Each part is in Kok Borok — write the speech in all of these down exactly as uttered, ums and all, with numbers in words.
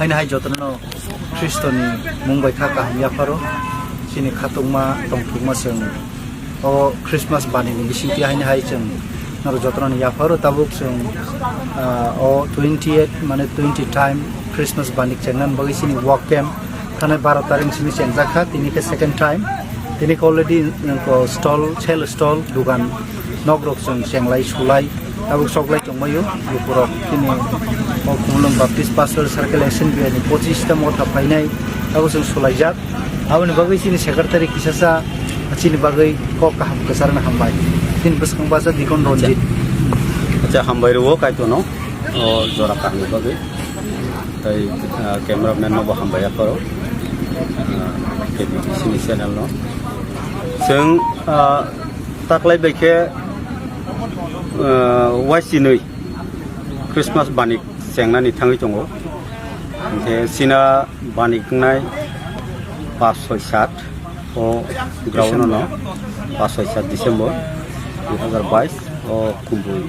Chini hai jotono Khristoni mung bai kha kaham yapharo. Chini khatungma tongthokma chwng o Christmas bani ni bisingtwi haini hai chwng norok jotono ni yapharo. Tabuk chwng, ah, o twenty eight mane twenty time Christmas bani chengna bagwi chini walk camp thanai baro tarik simi chengjak kha, tini khe second time. Tini khe already nokho stall, sale stall, dugan nok rok chwng chenglai sulai tabuk soklai tongbaio. Lukurok chini o Khumulwng Baptist Pastoral Circle Assembly ni pochis ta motha phainai tabuk chwng sulaijak. Aboni bagwi chini secretary kisasa chini bagwi kok kaham kwcharna hambai. Chini bwskang basa Dikon Ranjit. Acha, hambai rwo Kaitorno o jora kaham ni bagwi. Tai, ah, cameraman no bo hambai apharo. Ah, K B B C ni channel no. Chwng, ah, taklai bai khe, ah, waisi nwi Christmas bani chengnani thangwi tongo. Hingkhe china bani wngnai pas soi sat o ground no, pas soi sat December dui hazar bais o Kumbui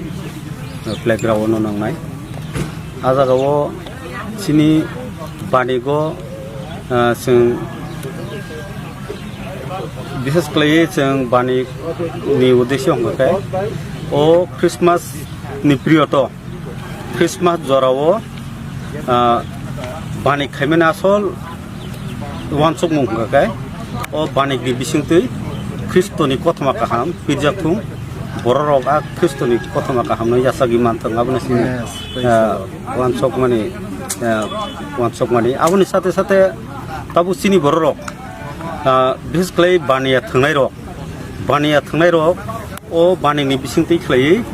playground no nangnai. A jaga o chini bani go, ah, chwng bishes khlaiwi chwng bani ni uddesho hwnkha khe o Christmas ni priyoto Christmas jorao, ah, bani khaimani asol uansukmung hwnkha khe o banikni bisingtwi Khristoni kothoma kaham pirjak thung, bororok a Khristoni kothoma kahamno yachagwi manthung, aboni simi, Yes, praise ah, the Lord. Uansukmani, ah, uansukmani. Aboni sate sate tabuk chini bororok, ah, bises khlai baniya thwngnairok, baniya thwngnairok o banini bisingtwi khlaiwi,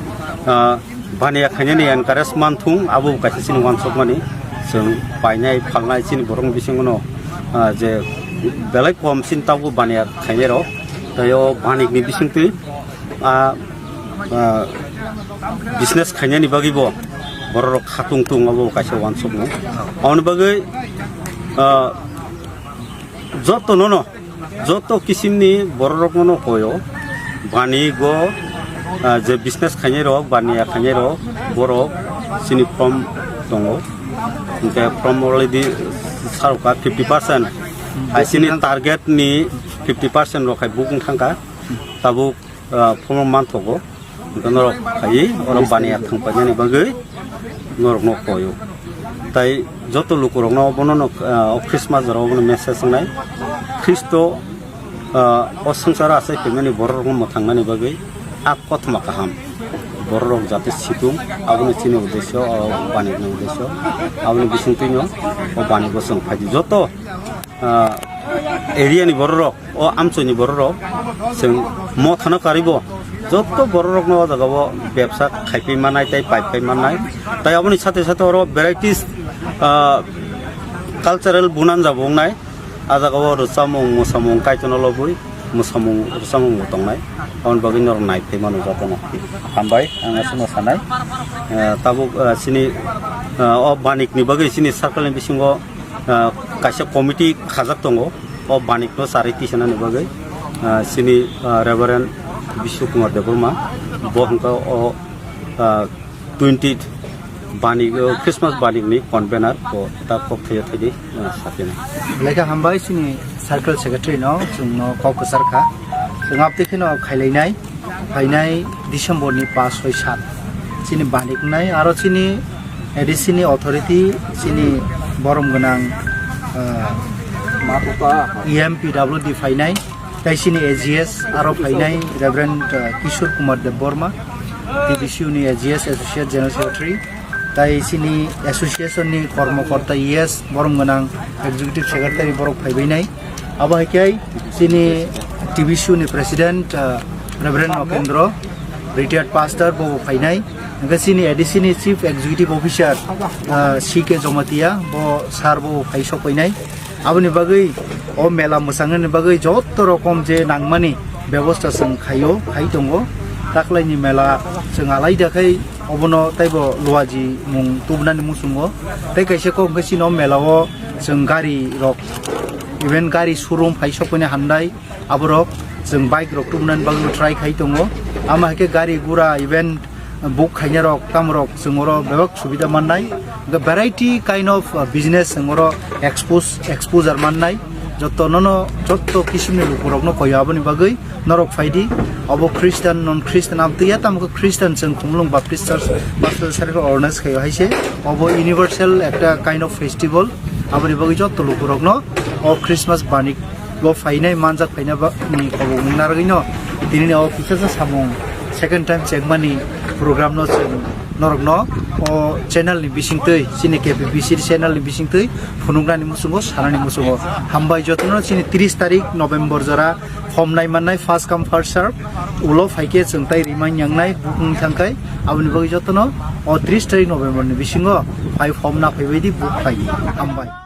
ah, baniya khainani encourage manthung, abo kaisa chini uansukmani. Chwng painai phalnai chini borokni bisingono, ah, je belai kom chini tabuk baniya khainairok, tei o banikni bisingtwi, ah, ah, business khainani bagwibo bororok khatung tung, abo kaisa uansukmung. Aboni bagwi, ah, jotono no, joto kisimni bororokno no koyo, bani go, ah, je business khainai rok, baniya khainai rok, borok chini form tongo. Hingke form already saroka fifty percent. Hai chini target ni fifty percent rok hai booking thangka. Tabuk, ah, form manthogo. Hingke norok phaiwi, oro baniya thangpainani bagwi norokno koyo. Tai joto lukurokno bono no, ah, o Christmas jora obono message wngnai. Khristo, ah, o swngcharo achai phaimani bororokno mwthangnani bagwi a kothoma kaham. Bororok jate situng, aboni chini uddesyo, o banini uddesyo, aboni bisingtwino o bani bo chwng phaidi. Joto ah, area ni bororok, o amchoi ni bororok, chwng mothano karwi bo joto bororokno o jaga o bebsa khaipai mannai tei paipai mannai. Tai aboni sate sate oro varieties, ah, cultural bunanja bo wngnai. A jaga o rwchapmung, mwsamung, Kaitorno lobwi mwsamung, rwchapmung bo tongnai. Aboni bagwi norok naiphai mano jotono. Hambai, ang aswkno sanai. Ah, tabuk, ah, chini, ah, o banik ni bagwi chini circle ni bisingo ah, kaisa committee khajak tongo, o banikno charwi tisanani bagwi, ah, chini, ah, Reverend Bishu Kumar Debbarma, bo hwnkha o, ah, twenty banik, o Christmas banikni convener, bo ta kok thaio thaidi, ah, sapinai. Lekha hambai chini circle secretary no, chwngno kok kwchar kha, chwng abtwi kheno khailainai. Phainai December ni pas, soi, sat chini banik wngnai, aro chini A D C ni authority, chini borom gwnang, ah, E M P W D phainai, tai chini A G S aro phainai Reverend, ah, Kishore Kumar Debbarma, T B C U ni A G S Associate General Secretary, tai chini association ni kormokorta, yes, borom gwnang Executive Secretary borok phaibainai. Abo hai khe chini T B C U ni President, ah, Reverend Nokendro, retired pastor, bo phainai. Hingke chini A D C ni Chief Executive Officer, ah, C K Jomatia, bo sir bo phai sokpainai. Aboni bagwi o mela mwsangni bagwi joto rokom je nangmani bebosta chwng khaio, khai tongo. Taklaini mela chwng alaida khai obono taibo luaji mung tubunani muchungo. Tei kaisa kok hwnkhe chini o mela o chwng gari rok, even gari showroom phai sokphaini handai, aborok chwng bike rok tubunani bagwi try khai tongo. Ama hai khe gari gura even book khainai rok, tamo rok chwng oro bebak subida mannai. The variety kind of, uh, business chwng oro expose, exposure mannai. Joto nono, joto kisimni lukurokno koyo aboni bagwi norok phaidi. Obo Christian, non Christian, amtwi ya tamo khe Christian chwng Khumulwng Baptist Church Pastoral Circle organize khaio hai se. Obo universal ekta kind of festival. Aboni bagwi joto lukurokno o Christmas bani bo phainai manjak phaina ba, ni kobo wng narwgwino. Tini ni o kisa sa samung second time chekmani program no chwng norokno o channel ni bisingtwi, chini K P B C channel ni bisingtwi phunuknani muchungo, sanani muchungo. Hambai jotono chini tris tarik November jora form nai mannai, first come first serve. Ulo phaikhe chwng tai rimai nyangnai bukung thangkhai. Aboni bagwi jotono o tris tarik November ni bisingo phai form na phaibaidi book phai. Hambai.